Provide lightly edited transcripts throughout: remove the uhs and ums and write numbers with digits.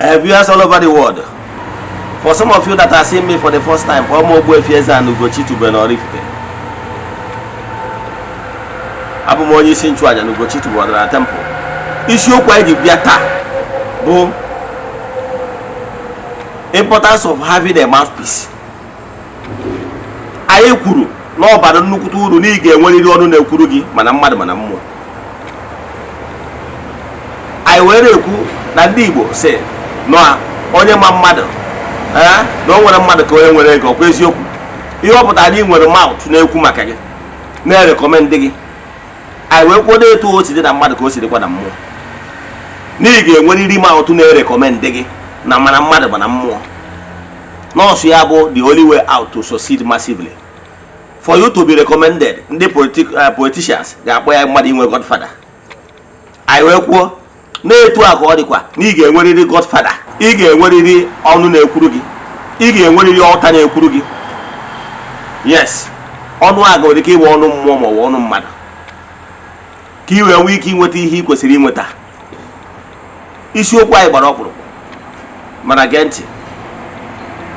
Viewers all over the world, for some of you that are seeing me for the first time, kpọọ m Ogbuefi Eze-Ana Ugochi tubelu Oraifite. Abụ m onye isi nchụaja na Ugochi tubelu ọdịnala temple. Isiokwu anyị ji bịa taa bụ importance of having a mouthpiece. Anyị kwuru na ọ bara nnukwute uru na ị ga-enwerịrị ọnụ na-ekwuru gị, mana mmadụ mana mmụọ. Anyị were ekwu na ndị Igbo si na onye ma mmadụ, ee, na o nwere mmadụ ka onye nwere ego. Ọkwa eziokwu? Ihe ọ pụtara na ị nwere mouth na-ekwu maka gị, na-erecommend gị. Anyị wee kwuo etu o si dị na mmadụ ka o si dịkwa na mmụọ, na ị ga-enwerịrị mouth na-erecommend gị na mana mmadụ mana mmụọ. Nọọsụ ya bụ the only way out to succeed massively. For you to be recommended, ndị politicians ga-akpọ ya mmadụ inwe godfather. Anyị wee kwuo na-etu a ka ọ dịkwa na ị ga-enwerịrị godfather, ị ga-enwerịrị ọnụ na-ekwuru gị, ị ga-enwerịrị ọta na-ekwuru gị. Yes, ọnụ a nwere ike ịbụ ọnụ mmụọ ma ọ bụ ọnụ mmadụ, ka ị wee nwee ike inweta ihe ị kwesịrị inweta. Isiokwu anyị gbara ọkpụrụkpụ, mana gee ntị.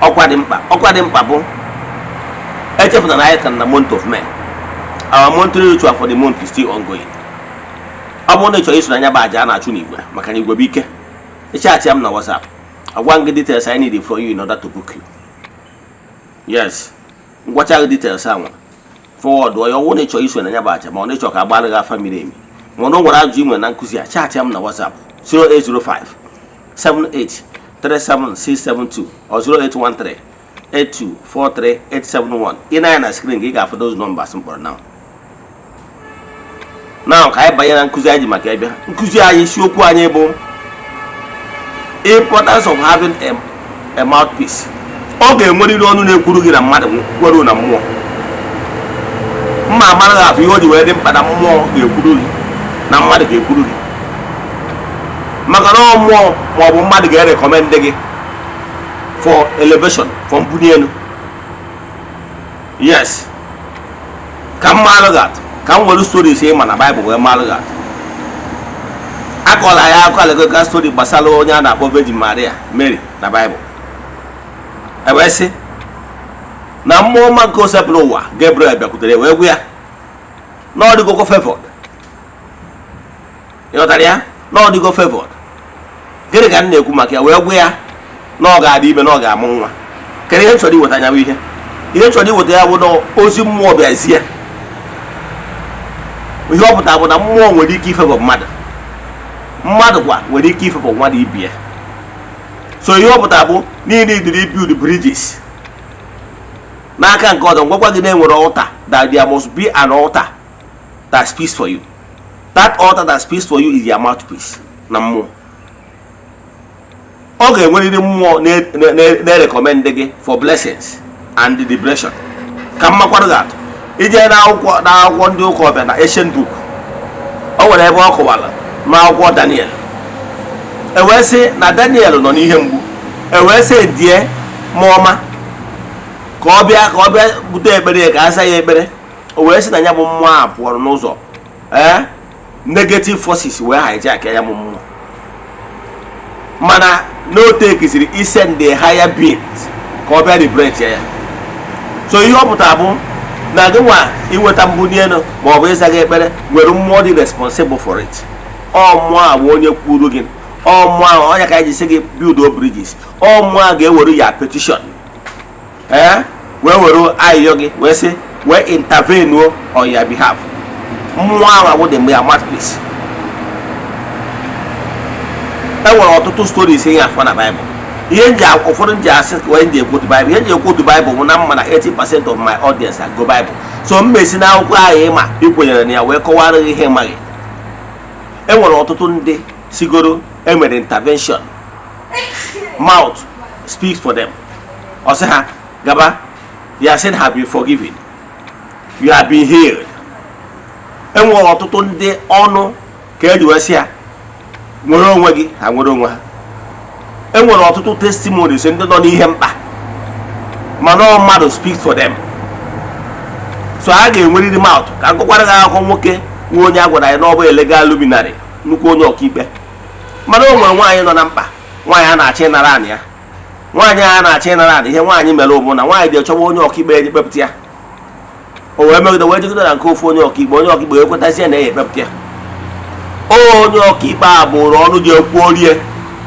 Ọkwa dị mkpa, ọkwa dị mkpa bụ echefuna na anyị ka na month of May. Our monthly ritual for the month is still ongoing. Ọ bụrụ na ị chọrọ iso na anya bụ aja a na-achụ n'igwe, maka na igwe bụ ike, ịchatị m na WhatsApp, agwa m gị details I need from you in order to book you. Yes, ngwacha gị details ahụ, forward ya. Ọ bụrụ na ị chọrọ iso na anya bụ aja, ma ọ na ịchọ ka agbara gị afa miri emi, ma ọ na o nwere ajụjụ ị nwere na nkụzi a, chatị m na WhatsApp 0805 78 37672 or 0813 8243 871. Ị na-anya na screen gị, ị ga-afụ those numbers m kpọrọ now. Now, ka anyị banye na nkụzi anyị ji maka ebe nkụzi anyị. Isiokwu anyị bụ importance of having a mouthpiece. Ọ ga-enwerịrị ọnụ na-ekwuru gị na mmadụ kwere na mmụọ. Mma amara gị atụ ihe o ji wee dị mkpa na mmụọ ga-ekwuru gị na mmadụ ga-ekwuru gị, maka na ọ mmụọ ma ọ bụ mmadụ ga-erecommend gị for elevation, for mbuli elu. Yes, ka m maalụ gị atụ, ka m were stories ịma na Baịbụl wee maalụ gị atụ. Akọla ya akụkọ allegorical story gbasara onye a na-akpọ Virgin Maria, Mary, na Baịbụl. E wee sị na mmụọ ọma nke osepụrụ ụwa, Gabriel, bịakwutere wee gwa ya na ọ dịgokwa favored. Ịghọtara ya? Na ọ dịgo favored. Gịnị ka m na-ekwu maka ya? Wee gwa ya na ọ ga-adị ime, na ọ ga-amụ nwa. Kedu ihe m chọrọ iweta anya? Bụ ihe m chọrọ iweta ya bụ na ozi mmụọ bịazie. Ihe ọ pụtara bụ na mmụọ nwere ike ifavour mmadụ, mmadụ kwa nwere ike ifavour mmadụ ibi ya. So ihe ọ pụtara bụ niile idiri build bridges. N'aka nke ọzọ, ngwakwa gị na-enwere altar, that there must be an altar that speaks for you. That altar that speaks for you is your mouthpiece na mmụọ. Ọ ga-enwerịrị mmụọ na-recommend gị for blessings and liberation. Ka m makwara gị atụ, ije n'akwụkwọ ndị ụka ọbịa na ancient book, o nwere ebe ọ kọwara n'akwụkwọ Daniel. E wee sị na Daniel nọ n'ihe mgbu. E wee sị die mmụọ ọma ka ọ bịa bute ekpere ya, ka a za ya ekpere. O wee sị na ya bụ mmụọ a pụọrọ n'ụzọ, ee, negative forces wee hijack ya bụ mmụọ, mana n'otekiziri isend the higher beings ka ọ bịa liberate ya. So ihe ọ pụtara bụ na gị nwa inweta mbuli elu ma ọ bụ ịza gị ekpere nwere mmụọ dị responsible for it. Ọ mmụọ a bụ onye kwuru gị. Ọ mmụọ ahụ onye ka anyị ji sị gị build bridges. Ọ mmụọ a ga-ewere ya petition, ee, wee were ayịyọ gị, wee sị wee intervene on your behalf. Mmụọ ahụ abụ the ya mouthpiece. E nwere ọtụtụ stories ihe afọ na Baịbụl. Ihe nji ụfọdụ nji asị wee nji ekwu otu Baịbụl, ihe nji ekwu otu Baịbụl bụ na mma na 80% of my audience go Baịbụl. So m mesi na akwụkwọ ahụ ịma ikwenyere na ya wee kọwara gị ihe ịmaghị. E nwere ọtụtụ ndị sigoro emere intervention, mouth speaks for them. Ọ sị ha gaba, your sin have been forgiven, you have been healed. E nwere ọtụtụ ndị ọnụ ka eji wee sị ya nwere onwe gị, ha nwere onwe ha. E nwere ọtụtụ testimonies ndị nọ n'ihe mkpa, mana ọ mmadụ speak for them. So a ga-enwerịrị mouth. Ka nkọkwara gị akụkọ nwoke nwe onye a gwara anyị na ọ bụ legal luminary, nnukwu onye ọkaikpe, mana o nwere nwaanyị nọ na mkpa. Nwaanyị a na-achọ ịnara anị ya, nwaanyị a na-achọ ịnara anị, ihe nwaanyị mere bụ na nwaanyị dị chọwa onye ọkaikpe eji kpepụta ya. O wee megide, wee jegide na nke ofu onye ọkaikpe. Onye ọkaikpe ekwetazie na ya ekpepụta ya. Onye ọkaikpe a bụrụ ọnụ ji ekwu orie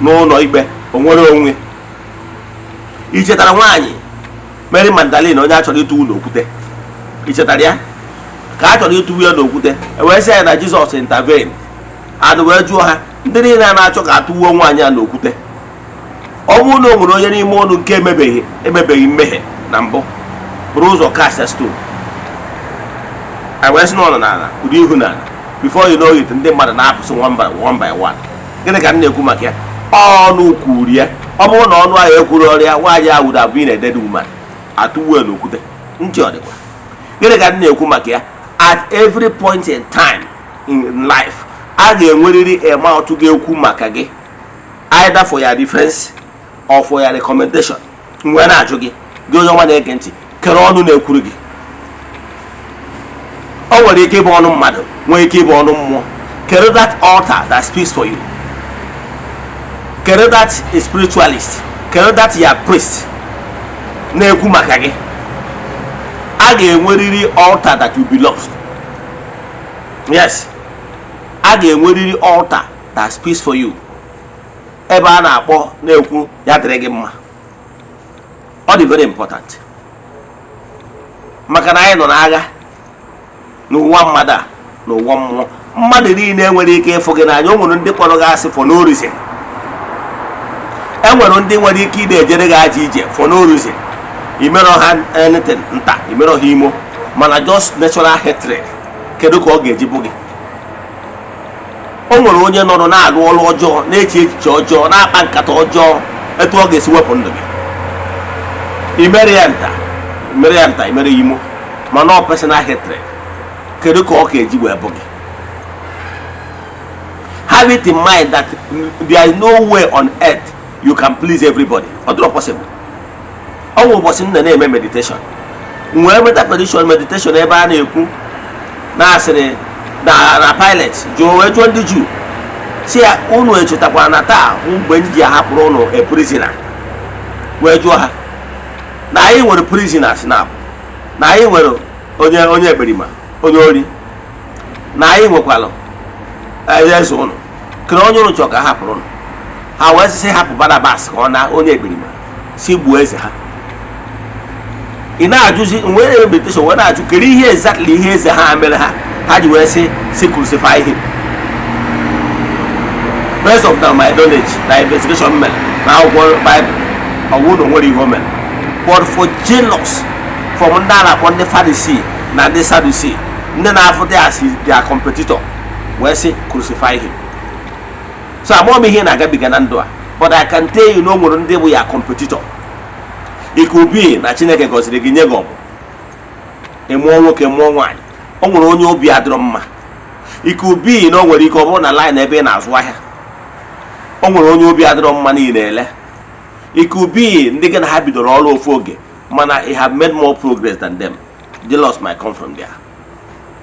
n'ụlọ ikpe, o nwere onwe. I chetara nwaanyị Mary Magdalene, onye a chọrọ ịtụwu n'okwute? I chetara ya ka a chọrọ ịtụwu ya n'okwute, e wee sị ya na Jizọs intervene and wee jụọ ha, ndị niile a na-achọ ka atụwuo nwaanyị a n'okwute, ọ bụrụ na o nwere onye n'ime ụnụ nke emebeghị mmehie na mbụ, bụrụ ụzọ cast stone. A wee sị na ọ nọ n'ala ụdị ihu n'ala. Before you know it, ndị mmadụ na-apụsị one by one. Gịnị ka m na-ekwu maka ya? Ọnụ kwuru ya. Ọ bụrụ na ọnụ ahụ ekwuru ọrịa, nwaanyị ahụ would have been a dead woman, atụwuo n'okwute. Ntị ọ dịkwa? Gịnị ka m na-ekwu maka ya? At every point in time in life, a ga-enwerịrị a mouth ga-ekwu maka gị, either for your defense or for your recommendation. Mgbe na-ajụ gị, gị onye ọma na-ege ntị, kere ọnụ na-ekwuru gị? O nwere ike ịbụ ọnụ mmadụ, nwee ike ịbụ ọnụ mmụọ. Kere that altar that speaks for you? Kere that spiritualist? Kere that your priest na-ekwu maka gị? A ga-enwerịrị altar that you belong. Yes, a ga-enwerịrị altar that speaks for you, ebe a na-akpọ na-ekwu ya dịrị gị mma. Ọ dị very important, maka na anyị nọ n'agha n'ụwa mmadụ a, n'ụwa mmụọ. Mmadụ niile nwere ike ịfụ gị n'anya. O nwere ndị kpọrọ gị asị for no reason. E nwere ndị nwere ike ị na-ejere gị aja ije for no reason. Imerọ ha anything nta, imerọ ha imo, mana just natural hatred. Kedu ka ọ ga-eji bụ gị? O nwere onye nọrọ na-arụ ọrụ ọjọọ, na-eche echiche ọjọọ, na-akpa nkata ọjọọ etu ọ ga-esi wepụ ndụ gị. Imere ya nta, imere ya nta, imere ya imo, mana ọ personal hatred. Kedu ka ọ ga-eji wee bụ gị? Have it in mind that there is no way on earth you can please everybody. Ọ dịrọ possible. Ọ nwere ụbọchị m na-eme meditation, m wee meta prediction meditation ebe a na-ekwu na asịrị na Pilate jụọ, wee jụọ ndị Juu si ya, unu echetakwara na taa bụ mgbe m ji ahapụrụ unu a prisoner? Wee jụọ ha na anyị nwere prisoners, na anyị nwere onye ekperima, onye ori, na anyị nwekwara eze ụnụ. Kere onye ụnụ chọrọ ka ha hapụrụ ụnụ? Ha wee sị hapụ Barabas ka ọ na onye ekperima, si gbuo eze ha. Ị na-ajụzi wee na-eme meditation, wee na-ajụ, kedu ihe exactly ihe eze ha mere ha ji wee sị crucify him? Based of my knowledge na investigation mere na akwụkwọ Bible, ọ bụrụ na o nwere ihe o mere, but for jealous from ndị a na-akpọ ndị Pharisee na ndị Sadducee, ndị na-afụta as their competitor, wee sị crucify him. So amụọ m ihe na-agabiga na ndụ a, but I can tell you na o nwere ndị bụ ya competitor. It could be na Chineke gọziri gị, nye gị ọbụ ị mụọ nwoke, mụọ nwaanyị. O nwere onye obi adịrọ mma. It could be na o nwere ike ọ bụrụ na line ebe ị na-azụ ahịa, o nwere onye obi adịrọ mma niile ele. It could be ndị gị na ha bidoro ọrụ ofu oge, mana you have made more progress than them. Jealous might come from there.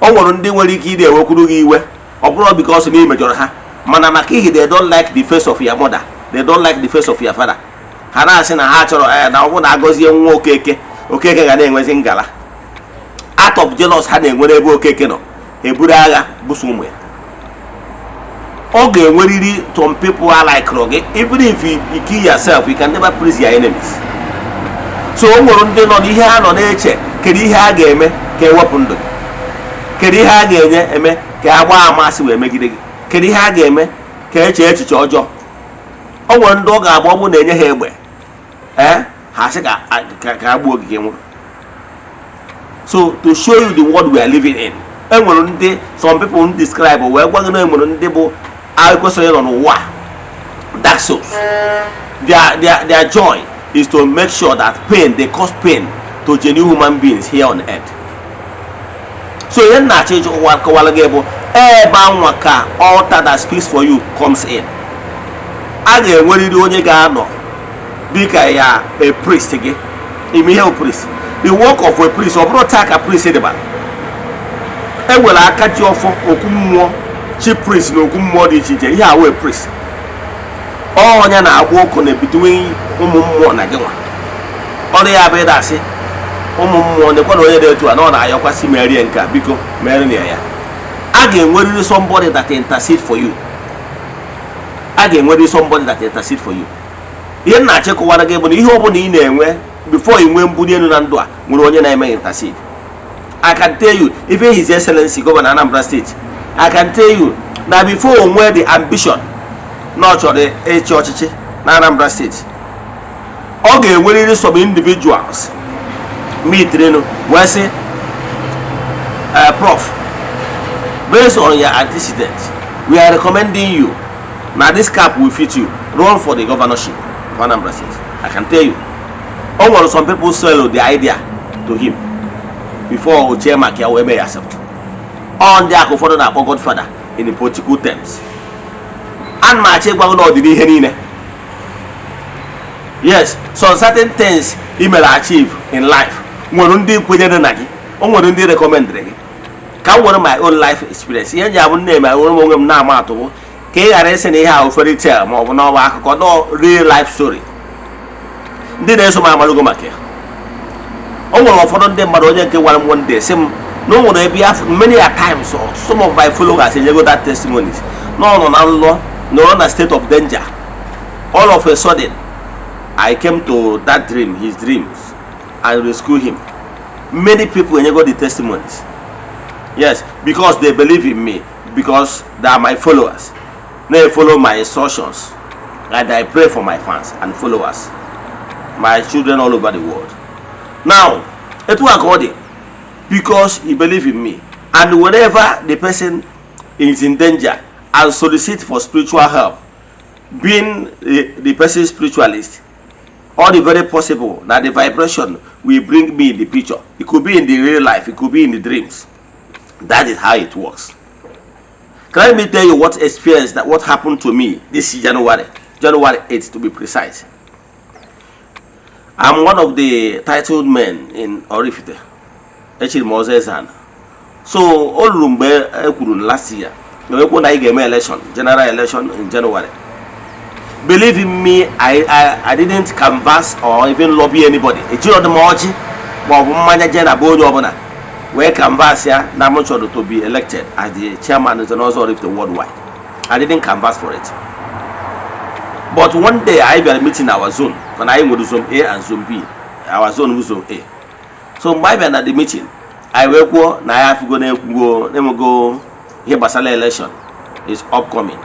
O nwere ndị nwere ike ị na-ewekwuru gị iwe, ọ bụrụ because na ị mejọrọ ha, mana maka ihi they don't like the face of your mother, they don't like the face of your father. Ha na-asị na ha chọrọ na ọ bụrụ na agọzie nwa Okeke, Okeke ga na-enwezi ngala. Out of jealous ha na-enwere ebe Okeke nọ, eburu agha buso ụmụ ya. Ọ ga-enwerịrị some people are like gị. Even if you kill yourself, you can never please your enemies. So o nwere ndị nọ n'ihe ha nọ na-eche, kedu ihe a ga-eme ka ewepụ ndụ gị? Kedu ihe a ga-enye eme ka a gbaa amasị wee megide gị? Kedu ihe a ga-eme ka eche echiche ọjọọ? O nwere ndị ọ ga-agba, ọ bụ na-enye ha egbe, ee, ha sị ka a gbuo ogige nwụrụ. So to show you the world we are living in, e nwere ndị, some people describe wee gwa gị na e nwere ndị bụ ekwesịrị ịnọ n'ụwa, dark souls. Their joy is to make sure that pain, they cause pain to genuine human beings here on earth. So ihe m na-achọ ịjụ kọwara gị bụ ebe anwa ka altar that speaks for you comes in. A ga-enwerịrị onye ga-anọ dịka ya a priest gị. Ime ihe bụ priest, the work of a priest, ọ bụrụ taa ka priest dịbara. E nwere aka ji ọfọ, okwu mmụọ, chief priest na okwu mmụọ dị iche iche. Ihe a wee priest, Onye na-agba ụkụ na between ụmụ mmụọ na gị nwa. Ọrụ ya bụ ịda asị ụmụ mmụọ nekwa na onye dị etu a na ọ na-ayọkwasị merie nke a, biko mere ya ya. A ga-enwerịrị somebody that intercede for you. A ga-enwerịrị somebody that intercede for you. Ihe m na-achịkọwara gị bụ na ihe ọbụla ị na-enwe before ị nwee mbuli elu na ndụ a nwere onye na-eme intercede. I can tell you, even His Excellency Governor Anambra State, I can tell you na before o nwee the ambition na ọ chọrọ ịchị ọchịchị na Anambra State, ọ ga-enwerịrị some individuals meeting wee sị, "Prof, based on your antecedent, we are recommending you na this cap will fit you, run for the governorship of Anambra State." I can tell you, o nwere some people sell the idea to him before o chee maka ya wee mee ya accept. Ọ ndị aka ụfọdụ na-akpọ godfather in the political terms. Ana m achọ ịgwa gị na ọdịnihe niile, yes, some certain things ị mere achieve in life nwere ndị kwenyere na gị, o nwere ndị recommendere gị. Ka m were my own life experience, ihe nji abụ nne eme nwere m onwe m na-ama atụbụ ka ị ghara ịsị na ihe ahụ fairy tale ma ọ bụ n'ọwa akụkọ. No, real life story. Ndị na-eso m amalugo maka ya. O nwere ụfọdụ ndị mmadụ, onye nke gwara m one day sị m na o nwere ebe ya, many a times some of my followers enyego that testimonies, na ọ nọ na nlọ, nọrọ na state of danger. All of a sudden, I came to that dream, his dreams, and rescue him. Many people enyego the testimonies. Yes, because they believe in me, because they are my followers, they follow my instructions, and I pray for my fans and followers, my children all over the world. Now, etu a ka ọ dị, because he believe in me, and whenever the person is in danger and solicit for spiritual help, being the person spiritualist, all the very possible that the vibration will bring me in the picture. It could be in the real life, it could be in the dreams. That is how it works. Can let me tell you what experience that what happened to me this January, January 8th to be precise. I'm one of the titled men in Oraifite. Echiri m ọzọ Eze. So o ruru mgbe e kwuru last year na ekwu na anyị ga-eme election, general election in January. Believe in me, I didn't canvass or even lobby anybody. Ejiro m ọjị ma ọ bụ mmanya jee na be onye ọbụla wee canvass ya na m chọrọ to be elected as the chairman of the Ọzọ Oraifite worldwide. I didn't canvass for it. But one day anyị bịara meeting our zone, mana anyị nwere zone A and zone B. Our zone bụ zone A. So mgbe anyị bịara na the meeting, anyị wee kwuo na anyị afụgo na-ekwugo na-enwego ihe gbasara election is upcoming.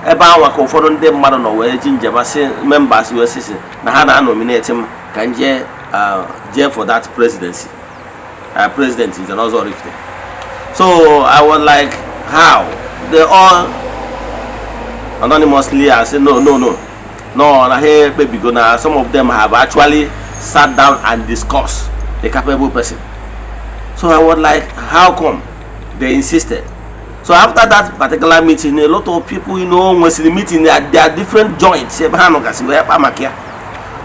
Ebe ahụ ka ụfọdụ ndị mmadụ nọ wee ji njeba sị members wee sị na ha na-anominate m ka m jee jee for that presidency, president in Ọzọ Oraifite. So I was like, "How?" They all anonymously, I say, "No, no, no, no," na ha ekpebigo na some of them have actually sat down and discussed the capable person. So I was like, "How come?" They insisted. So after that particular meeting, a lot of people nwesịrị meeting at their different joints ebe ha nọgasị wee kpa maka ya,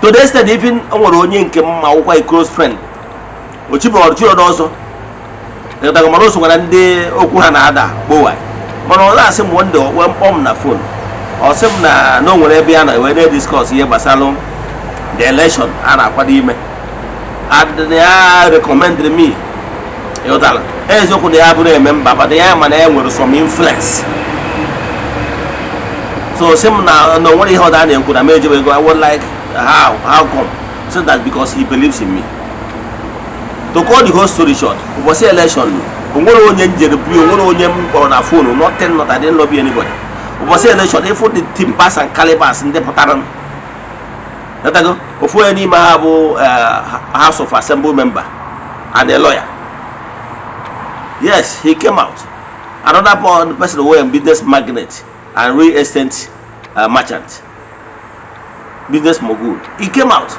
to the extent even o nwere onye nke mma akwụkwọ, a close friend, ochibụrụ ọchịọdụ ọzọ ịghọtago, mana o sokwara ndị okwu ha na-ada gbowa, mana ọ na-asị m one day wee mkpọ m na phone, ọ sị m na o nwere ebe ya na wee na-ediscuss ihe gbasara the election a na-akwado ime, and ya recommended me. Ịghọtara, eziokwu na ya bụrụ eme mba, but ya mana ya nwere some influence. So sị m na o nwere ihe ọda a na-ekwu na m ejebe ego. I was like, How come?" So that because he believes in me. To cut the whole story short, ụbọchị election, o nwere onye njere bi, o nwere onye m kpọrọ na phone, nothing, not I didn't lobby anybody. Ụbọchị election, ịfụ the timbers and calibers ndị pụtara, ịghọtago, ofu onye n'ime ha bụ House of Assembly member and a lawyer. Yes, he came out. Another person were a business magnate and real estate merchant, business mogul. He came out.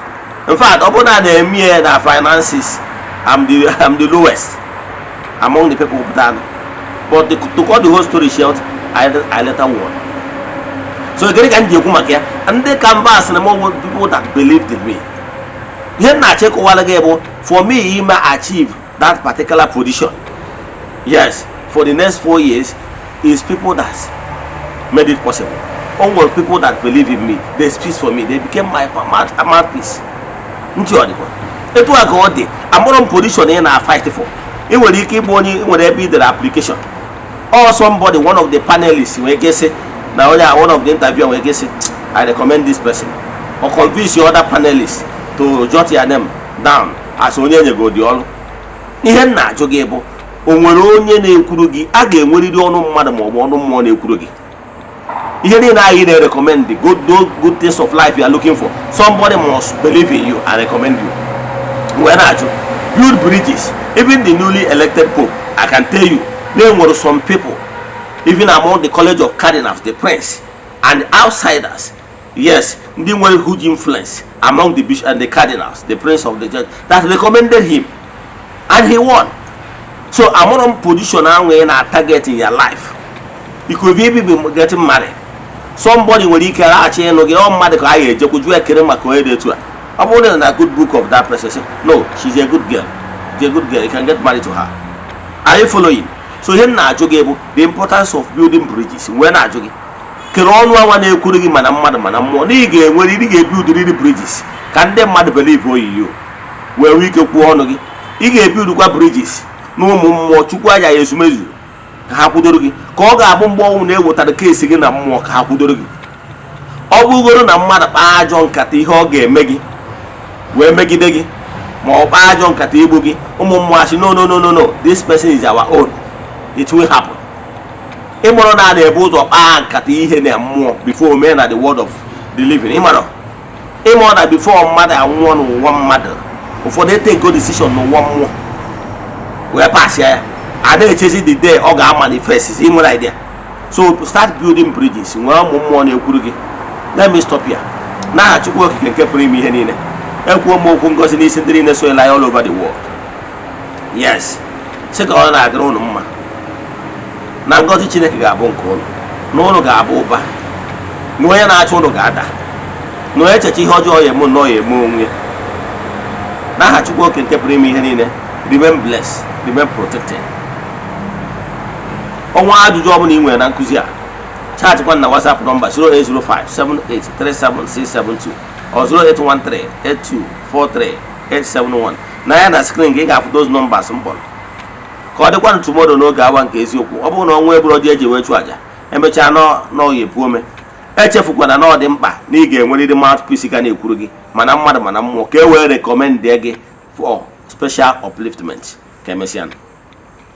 In fact, ọ bụrụ na a na-eme ya na finances, I'm the lowest among the people pụtara. But to cut the whole story short, I later won. So gịnị ka m ji ekwu maka ya? Ndị canvass na m, people that believed in me. Ihe m na-achọ ịkọwara gị bụ, for me ime achieve that particular position, yes, for the next 4 years, is people that made it possible. O nwere people that believe in me. They speak for me. They became my mouthpiece. Ntị ọ dịkwa etu a ka ọ dị. Amụrụ m position ị na-fight for. Ị nwere ike ịbụ onye ị nwere ebe ị dere application or somebody, one of the panelists nwere ike sị na onye one of the interviewer nwere ike sị, "I recommend this person," or convince your other panelists to jot your name down as onye enyegodi ọrụ. Ihe m na-ajụ gị bụ, o nwere onye na-ekwuru gị? A ga-enwerịrị ọnụ mmadụ ma ọ bụ ọnụ mmụọ na-ekwuru gị. Ihe niile anyị na-recommend, good, those good things of life you are looking for, somebody must believe in you and recommend you. Wee na-ajụ, build bridges. Even the newly elected pope, I can tell you na enwere some people even among the College of Cardinals, the prince and outsiders, yes, ndị nwere huge influence among the bishop and the cardinals, the prince of the church, that recommended him and he won. So amụrụ m position ahụ ị na target in your life. You could be getting married. Somebody nwere ike laghachi ịnụ gị. Ọ mmadụ ka a ga-ejekwu jụọ ekele maka onye dị etu a. Ọ bụrụ na good book of that person say, "No, she's a good girl, she's a good girl, you can get married to her." Are you following? So ihe m na-ajụ gị bụ the importance of building bridges. Wee na-ajụ gị, kere ọnụ anwa na-ekwuru gị, mana mmadụ mana mmụọ, na ị ga-enwerịrị, ga-ebuildrịrị bridges ka ndị mmadụ believe oyiyo wee nwee ike kwuo ọnụ gị. Ị ga-ebuildkwa bridges na ụmụ mmụọ Chukwu anya ya ezumezu ka ha kwudoro gị, ka ọ ga-abụ mgbe ọnwụ na-ewetara kesi gị na mmụọ ka ha kwudoro gị. Ọ bụgoro na mmadụ kpaa ajọ nkata ihe ọ ga-eme gị wee megide gị, ma ọ kpaa ajọ nkata igbu gị, ụmụ mmụọ asị, "No, no, no, no, no, this person is our own, it will happen." Ịmụrụ na a na-ebu ụzọ kpaa nkata ihe na mmụọ before o mee na the world of the living. Ịmara ịmụrụ na before mmadụ anwụọ n'ụwa mmadụ, ụfọdụ etego decision n'ụwa mmụọ wee pasịa ya, a na-echezi the day ọ ga-amanifest. Ị nwere idea? So start building bridges. Nwee ụmụ mmụọ na-ekwuru gị. Let me stop here. N'aha Chukwu Okike nke pụrụ ime ihe niile, ekwuo m okwu ngozi n'isi ndị niile so all over the world. Yes, sị ka ọ na-adịrị ụnụ mma, na ngọzi Chineke ga-abụ nke ụnụ, na ụnụ ga-abụ ụba, na onye na-achọ ụnụ ga-ada, na onye echeche ihe ọjọọ ya eme nnọọ ya eme onwe ya. N'aha Chukwu Oke nke pụrụ ime ihe niile, remain blessed, remain protected. Ọnwa ajụjụ ọbụla ị nwere na nkụzi a, chaatịkwa na WhatsApp nọmba 08057837672 or 08138243871. Na ya na screen ka ị ga-afụ those numbers m kpọrọ. Ka ọ dịkwanụ tomorrow n'oge awa nke eziokwu. Ọ bụrụ na ọnwa eburo dị eji wee chụ àjà emechaa n'ọya epu ome, echefukwana na ọ dị mkpa na ị ga-enwerịrị mouthpiece ga na-ekwuru gị, mana mmadụ mana mmụọ, ka e wee recommend gị for special upliftment. Ka emesịa.